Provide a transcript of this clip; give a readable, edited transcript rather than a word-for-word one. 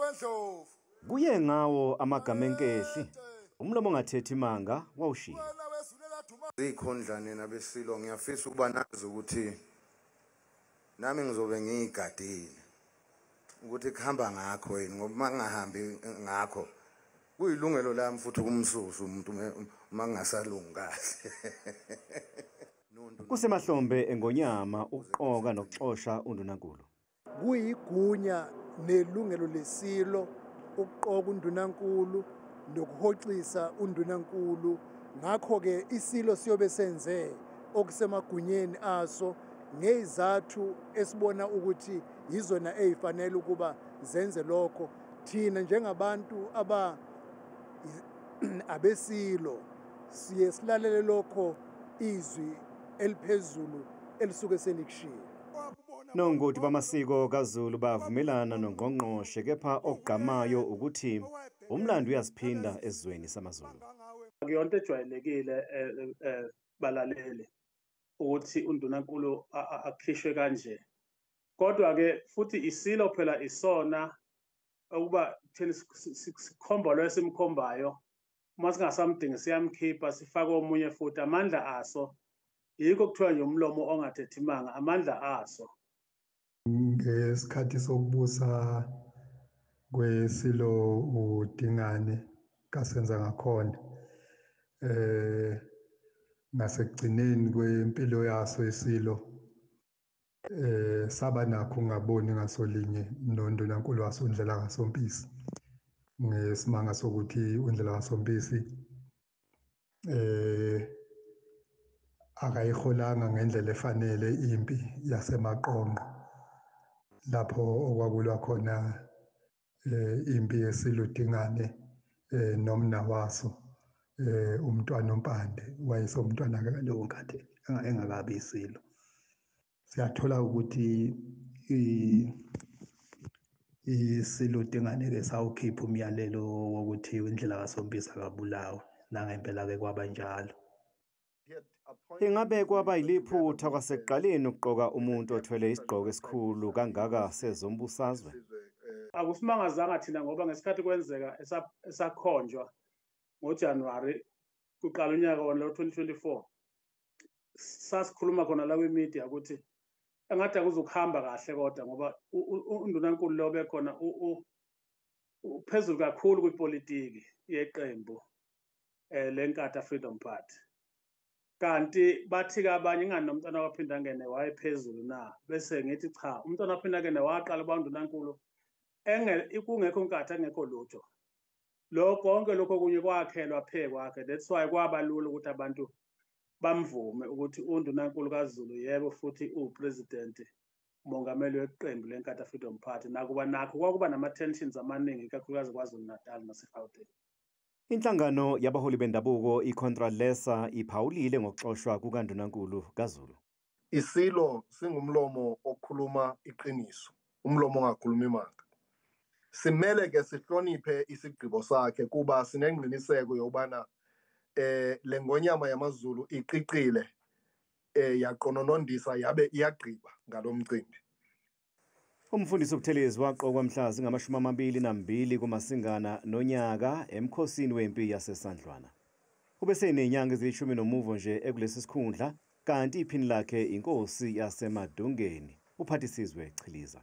wendlovu. Kuye ngawo amagama enkehli, umlomo ongathethi imanga wawushilo. Zikhondla nina besilo, ngiyafisa ukuba nazi ukuthi nami ngizobe ngiyigadile ukuthi kuhamba ngakho yini, ngoba uma ngingahambi ngakho kuyilungelo lami futhi ukumsusa umuntu uma ngingasalungi kahle. Kusemahlombe engonyama ukuqoka nokuxosha undunankulu. Kuyigunya nelungelo lesilo ukuqoka undunankulu nokuhoxisa undunankulu. Ngakho-ke isilo siyobe senze okusemagunyeni aso ngezathu esibona ukuthi yizona ezifanele ukuba zenze lokho. Thina njengabantu abesilo siye silalele lokho izwi eliphezulu elisuke selikushilo. Nongoti bamasiko kaZulu bavumelana nongqongqoshe, kepha okugqamayo ukuthi umlando uyaziphinda esizweni samaZulu. Akuyonto ejwayelekile balalele ukuthi undunankulu akhishwe kanje. Kodwa-ke futhi isilo phela isona ukuba thina sikhomba lo esimkhombayo, uma singasamdingi siyamkhipha sifake omunye futhi. Amandla aso, yikho kuthiwa nje umlomo ongathethi imanga, amandla aso. Ngesikhathi sokubusa kwesilo uDingane kaSenzangakhona, ngasekugcineni kwempilo yaso isilo, saba nakho ungaboni ngasolinye nondunankulu waso uNdlela kaSompisi, ngesimanga sokuthi uNdlela kaSompisi akayiholanga ngendlela efanele impi yaseMaqonqo, lapho okwakulwa khona impi yesilo uDingane nomna waso umntwana uMpande, wayesomntwana ngaleyo nkathi engakabi isilo. Siyathola ukuthi isilo uDingane-ke sawukhipha umyalelo wokuthi uNdlela kaSompisi akabulawe, nangempela-ke kwaba njalo. Ingabe kwaba yiliphutha kwasekuqaleni ukuqoka umuntu othwele isigqoko esikhulu kangaka sezombusazwe? Akusimangazanga thina ngoba ngesikhathi kwenzeka esakhonjwa ngoJanuwari kuqala unyaka wona lo 2024, sasikhuluma khona la kwi-media ukuthi engathi akuzukuhamba kahle, kodwa ngoba undunankulu lo bekhona uphezulu kakhulu kwipolitiki yeqembu leNkatha Freedom Party. Kanti bathi-ke abanye ingani nomntwana waPhindangene wayephezulu na, bese ngithi cha, umntwana waPhindangene waqala uba undunankulu kungekho Nkatha, engekho lutho. Lo konke lokho okunye kwakhelwa phe kwakhe. That's why kwaba lula ukuthi abantu bamvume ukuthi undunankulu kaZulu yebo futhi uwupresident, umongameli weqembu leNkatha Freedom Party, nakuba nakho kwakuba nama-tensions amaningi ikakhulukazi KwaZulu-Natal naseGauteng. Inhlangano yabaholi bendabuko iContralesa iphawulile ngokuxoshwa kukandunankulu kaZulu. Isilo singumlomo okhuluma iqiniso, umlomo ongakhulumi imanga. Simele ke sihloniphe isigqibo sakhe kuba sinengqiniseko yokubana le ngonyama yamaZulu iqiqile, yaqononondisa yabe iyagqiba ngalomcimbi. Umfundisi uButhelezi waqokwa mhla zingama-22 kuMasingana nonyaka emkhosini wempi yaseSandlwana. Ubesenenyanga eziyishumi nomuvo nje ekulesi sikhundla, kanti iphini lakhe inkosi yaseMadungeni uPhathisizwe Chiliza.